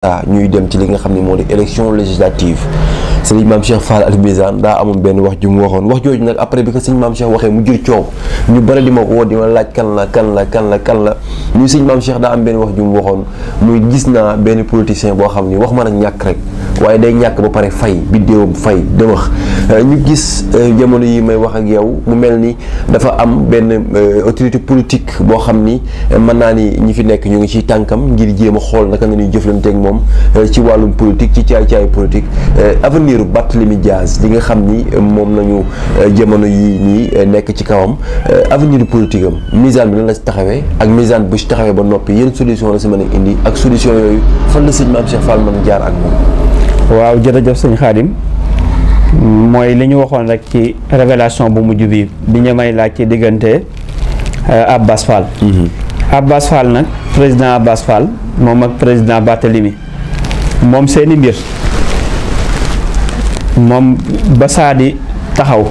ñuy dem ci li nga xam ne moo di élection législative sëñ Mame Cheikh Fall Al Mizane daa amoon benn wax ju mu waxoon wax jooju nag après bi ko sëñ Mame Cheikh waxee mu jur coow ñu bëri di ma woo di ma laaj kan la ñu sëñ Mame Cheikh daa am benn wax ju mu waxoon muy gis naa benn politicien boo xam ni wax ma nag ñàkk rek waaye day ñàkk ba pare fay biddéewam fay dëmax ñu gis jamono yi may wax ak yow mu mel ni dafa am benn autorité politique boo xam ni mën naa ni ñi fi nekk ñu ngi ci tànkam ngir jéem a xool naka nga ñuy jëflanteeg moom ci wàllum politique ci caay-caay politique avenir Barthélémy Dias li nga xam ni moom nañu jamono yi nii nekk ci kawam avenir politique am Mizane bi lan la si taxawee ak Mizane bu si taxawee ba noppi yéen solution la si mën a indi ak solution yooyu fan la sëñ Mame Cheikh Fall mën a jaar ak moom. waaw jërëjëf sëñ Khadim mooy li ñu waxoon rek ci révélation bu mujj bi ñu may laaj ci diggante Abbas Fall. Abbas Fall nag président Abbas Fall moom ak président Barthélémy moom seeni mbir moom ba saa di taxaw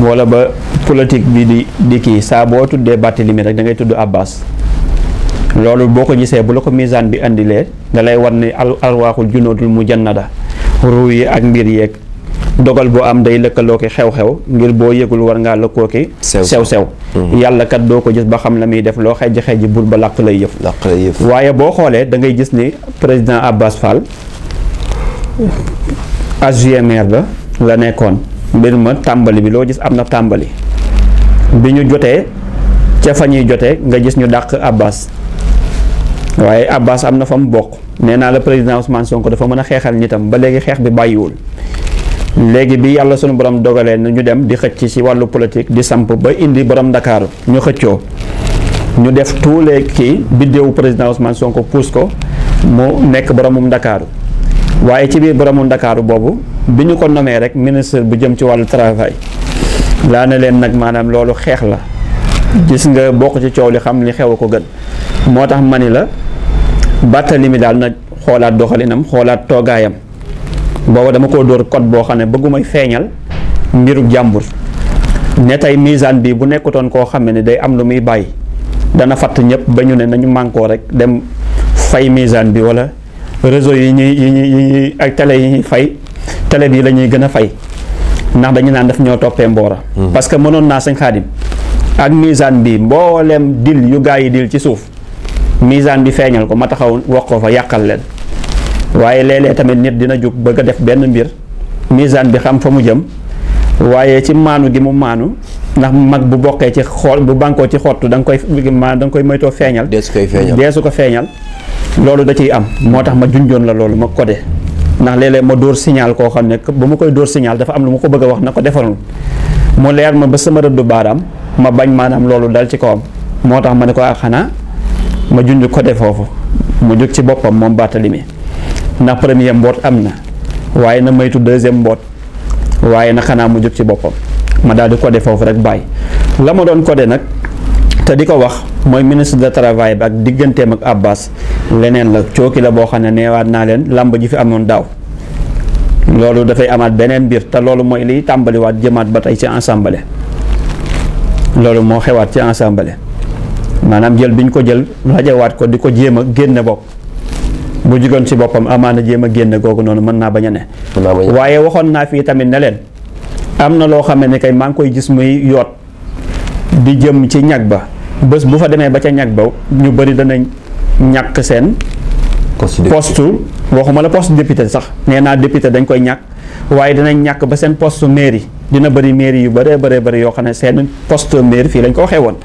wala ba politique bi di kii saa boo tuddee Barthélémy rek da ngay tudd Abbas loolu boo ko gisee bu la ko Mizane bi indilee da lay war ni arwaaxul junóotul mujannada ruu yi ak mbir yeeg dogal boo am day lëkkaloo ki xew-xew ngir boo yëgul war ngaa lëkkoo ki sew-sew yàlla kat doo ko gis ba xam la muy def loo xejji bur ba làq lay yëf waaye boo xoolee da ngay gis ni président Abbas Fall adjoint maire la nekkoon mbir ma tàmbali bi loo gis am na tàmbali bi ñu jotee ca fa ñuy jotee nga gis ñu dàq Abbas waaye Abbas am na fa mu bokk nee naa la président Ousmane Sonko dafa mën a xeexal nitam ba léegi xeex bi bàyyiwul léegi bi yàlla sunu borom dogalee na ñu dem di xëcc ci wàllu politique di samp ba indi borom Ndakaaru ñu xëccoo ñu def tous les kii biddéewu président Ousmane Sonko puus ko mu nekk boromum Ndakaaru waaye ci biir boromum Ndakaaru boobu bi ñu ko nommé rek ministre bu jëm ci wàllu travail laa ne leen nag maanaam loolu xeex la gis nga bokk ci coow li xam li xew a ko gën moo tax ma ni la Barthélémy daal na xoolaat doxalinam xoolaat toogaayam booba dama ko dóor code boo xam ne bëggumay feeñal mbirub jàmbur ne tey Mizane bi bu nekkutoon koo xam ne day am lu muy bàyyi dana fatt ñëpp ba ñu ne nañu mànkoo rek dem fay Mizane bi wala réseau yi ñuy ak télé yi ñuy fay télé bi la ñuy gën a fay ndax dañu naan daf ñoo toppee mboora parce que mënoon naa sëñ Xaadim ak Mizane bi mbooleem dil yu gaa yi dil ci suuf Mizane bi feeñal ko ma taxaw wax ko fa yàqal leen waaye léeg-léeg tamit nit dina jóg bëgg a def benn mbir Mizane bi xam fa mu jëm waaye ci maanu gi mu maanu ndax mag bu bokkee ci xool bu bànkoo ci xottu da nga koy moytoo feeñal deesu ko feeñal loolu da ciy am moo tax ma junjoon la loolu ma codé ndax léeg-léeg ma dóor signal koo xam ne ba ma koy dóor signal dafa am lu ma ko bëgg a wax na ko defaroon mu leer ma ba sama rëddu baaraam ma bañ maanaam loolu dal ci kawam moo tax ma ne ko ak xanaa ma junj codé foofu mu jóg ci boppam moom Barthélémy ndax premier mboot am na waaye na maytu deuxième mboot waaye na xanaa mu jóg ci boppam ma daal di codé foofu rek bàyyi la ma doon codé nag te di ko wax mooy ministre de travail bi ak digganteem ak Abbas leneen la cooki la boo xam ne neewaat naa leen làmb ji fi amoon daaw loolu dafay amaat beneen mbir te loolu mooy liy tàmbaliwaat jëmaat ba tey ci ensemble loolu moo xewaat ci ensemble maanaam jël bi ñu ko jël rajawaat ko di ko jéem a génne bopp bu jugoon ci boppam amaana jéem a génne googu noonu mën naa bañ a ne waaye waxoon naa fii tamit ne leen am na loo xam ne kay maa ngi koy gis muy yoot di jëm ci ñag ba bés bu fa demee ba ca ñag ba ñu bëri danañ ñàkk seen poste waxuma la poste député sax nee naa député dañ koy ñàkk waaye dinañ ñàkk ba seen poste mairie dina bëri mairie yu bëree yoo xam ne seen poste mairie fii lañ ko waxee woon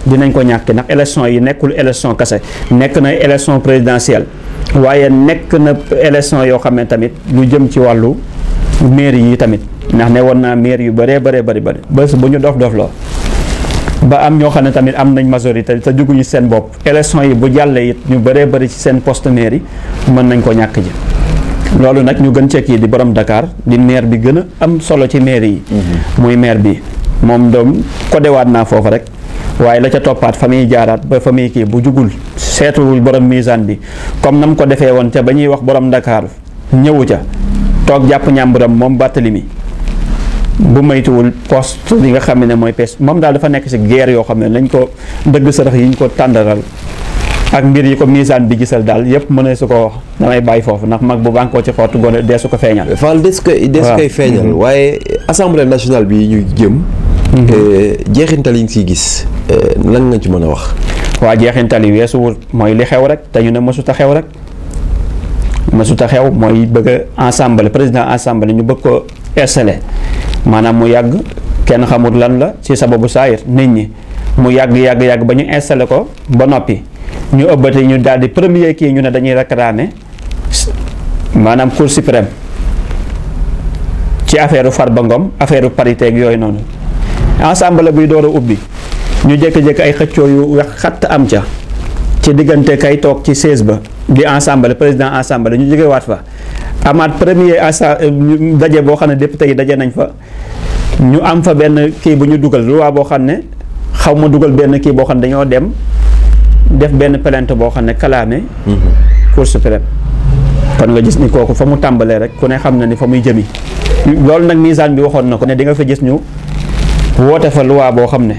dinañ ko ñàkk ndax élection yi nekkul élection kese nekk na élection présidentielle waaye nekk na élection yoo xam ne tamit lu jëm ci wàllu mairie yi tamit ndax ne woon naa mairie yu bëri bés bu ñu dof loo ba am ñoo xam ne tamit am nañ majorité te juguñu seen bopp élection yi bu jàllee it ñu bëri ci seen poste mairie mën nañ ko ñàkk ji loolu nag ñu gën cekk yi di borom Dakar di maire bi gën a am solo ci maire yi muy maire bi moom doom ko dewaat naa foofu rek waaye la ca toppaat fa muy jaaraat ba fa muy kii bu jugul seetuwul borom Mizane bi comme nam ko defee woon ca ba ñuy wax borom Dakar ñëwu ca toog jàpp ñàmburam moom Barthélémy bu maytuwul poste yi nga xam ne mooy pes moom daal dafa nekk ci guerre yoo xam ne lañ ko dëgg sërëx yi ñu ko tàndaral ak mbir yi ko misaan bi gisal daal yëpp mën na su ko wax damay bàyyi foofu ndax mag bu bànkoo ci xottu gone dee su ko feeñal. Fall des koy feeñal waaye assemblée nationale bi ñu jëm. jeexintal yi nga siy gis lan nga ci mën a wax. waa jeexintal yi weesuwul mooy li xew rek te ñu ne mësut a xew rek mësut a xew mooy bëgg a assemblée président assemblée ñu bëgg ko installé maanaam mu yàgg kenn xamul lan la ci sababu saayir nit ñi mu yàgg ba ñu installé ko ba noppi ñu ëbbati ñu daal di premier kii ñu ne dañuy réclamer maanaam cour suprême ci affaire Farba Ngom affaire parité ak yooyu noonu assemblée buy door a ubbi ñu jékki-jékki ay xëccoo yu wex xatt am ca ci diggante kay toog ci siège ba di assemblée président assemblée ñu jógewaat fa amaat premier daje boo xam ne député yi daje nañ fa ñu am fa benn kii bu ñu dugal loi boo xam ne xaw ma dugal benn kii boo xam ne dañoo dem def benn plainte boo xam ne kalaame cour suprême kon nga gis ni kooku fa mu tàmbalee rek ku ne xam na ni fa muy jëmi loolu nag misaan bi waxoon na ko ne di nga fa gis ñu woote fa loi boo xam ne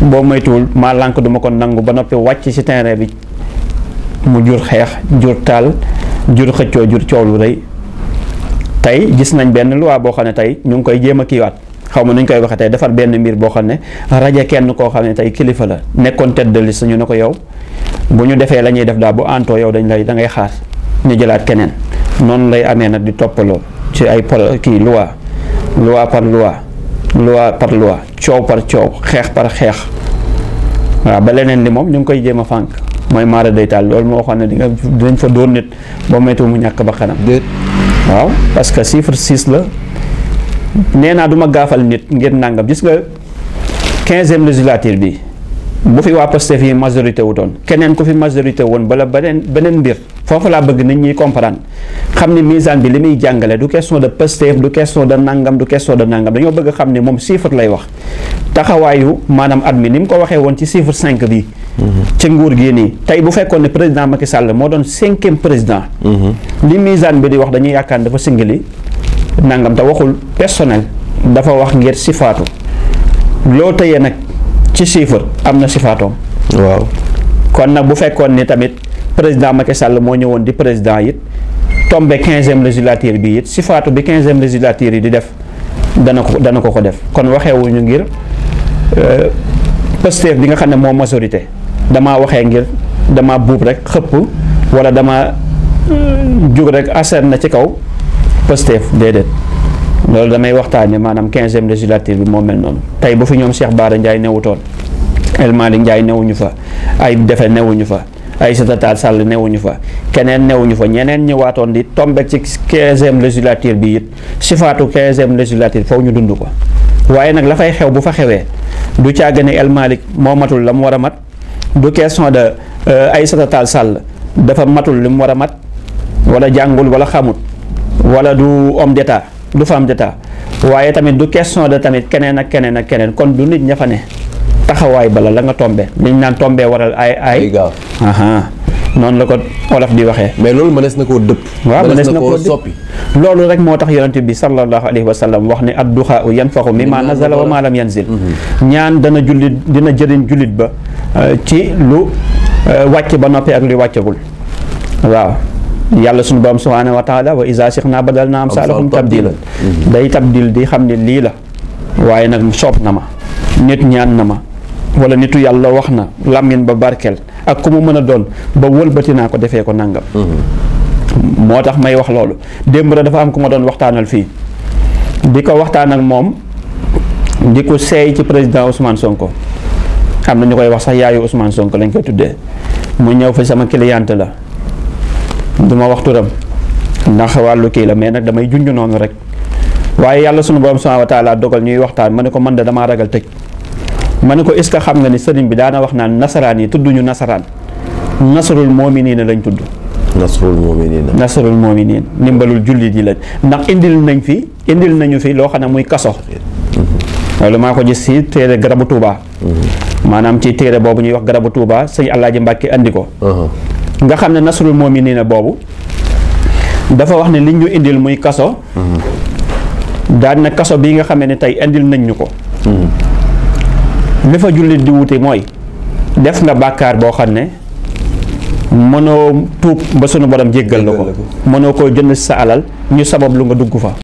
boo moytuwul maa lànk duma ko nangu ba noppi wàcc ci terrain bi mu jur xeex jur taal jur xëccoo jur coow lu rëy tey gis nañ benn loi boo xam ne tey ñu ngi koy jéem a kiiwaat xaw ma nu ñu koy waxee tey defar benn mbir boo xam ne rajo kenn koo xam ne tey kilifa la nekkoon tête de liste ñu ne ko yow bu ñu defee la ñuy def daal bu antoo yow da ngay xaar ñu jëlaat keneen noonu lay amee nag di toppaloo ci ay kii loi par loi coow par coow xeex par xeex waaw ba leneen li moom ñu ngi koy jéem a fànk mooy maara day taal loolu moo xam ne dinañ fa dóor nit ba moytu mu ñàkk ba xanam waaw parce que chiffre 6 la nee naa du ma gaafal nit ngir nàngam gis nga 15e législature bi bu fi waa Pastef yi majorité wutoon keneen ku fi majorité woon bala beneen mbir foofu laa bëgg nit ñi comprendre xam ni misaan bi li muy jàngale du question de Pastef du question de nangam du question de nangam dañoo bëgg xam ni moom chiffre lay wax taxawaayu maanaam at mi ni mu ko waxee woon ci chiffre 5 bi ci nguur gi nii tey bu fekkoon ne président Macky Sall moo doon 5e président li misaan bi di wax dañuy yaakaar dafa singili nangam te waxul personnel dafa wax ngir sifaatu loo tëyee nag ci chiffre am na sifaatoom waaw kon nag bu fekkoon ni tamit président Macky Sall moo ñëwoon di président it tombé 15e législature bi it sifaatu bi 15e législature yi di def dana ko def kon waxeewuñu ngir Pastef bi nga xam ne moo majorité damaa waxee ngir dama buub rek xëpp wala dama jug rek aser na ci kaw Pastef déedéet loolu damay waxtaane maanaam 15e législature bi moo mel noonu tey bu fi ñoom Cheikh Bara Ndiaye newutoon El Malick Ndiaye newuñu fa ay defe newuñu fa Aïssata Tall Sall newuñu fa keneen newuñu fa ñeneen ñëwaatoon di tombe ci 15e législature bi it sifaatu 15e législature foofu ñu dund ko waaye nag la fay xew bu fa xewee du caagane El Malick moo matul la mu war a mat du question de Aïssata Tall Sall dafa matul li mu war a mat wala jàngul wala xamut wala du homme d'état du femme d'état waaye tamit du question de tamit keneen ak keneen kon du nit ña fa ne taxawaay bala la nga tombe li ñu naan tombe waral ay gaaw noonu la ko olof di waxee. mais loolu mënees na koo dëpp. waaw mënees na koo soppi. loolu rek moo tax yonent bi sallallahu alayhi wa sallam wax ne ad-duxaa yanfaxu mimma nazala wa ma lam yanzil. ñaan dina jëriñ jullit ba ci lu wàcc ba noppi ak lu wàccagul waaw. yàlla suñu borom subhanahu wa taala wa iza sixna badal na am saalahum tabdilan day tabdil di xam ne lii la waaye nag soob na ma nit ñaan na ma wala nitu yàlla wax na làmmiñ ba barkeel ak ku mu mën a doon ba wëlbati naa ko defee ko nangam moo tax may wax loolu démb rek dafa am ku ma doon waxtaanal fii di ko waxtaan ak moom di ko seey ci président Ousmane Sonko am na ñu koy wax sax yaayu Ousmane Sonko lañ koy tuddee mu ñëw fa sama cliente la duma wax turam ndax wàllu kii la mais nag damay junj noonu rek waaye yàlla sunu borom subhanahu wa taala dogal ñuy waxtaan ma ne ko man de damaa ragal tëj ma ne ko est-ce que xam nga ni sëriñ bi daana wax naan nasaraan yi tudduñu nasaraan nasrul moominiina lañ tudd. nasrul moominiina ndimbalul jullit yi lañ ndax indil nañu fi loo xam ne muy kaso. loolu maa ko gis ci téere garabu Touba. maanaam ci téere boobu ñuy wax garabu Touba sëñ Alaaji Mbàkke andi ko. nga xam ne nasrul moominiina boobu dafa wax ne liñ ñu indil muy kaso. daan na kaso bii nga xamee ne tey indil nañ ñu ko. li fa jullit di wuti mooy def nga bàkkaar boo xam ne mënoo tuub ba sunu borom jéggal la ko mënoo koo jënd sa alal ñu sabab lu nga dugg fa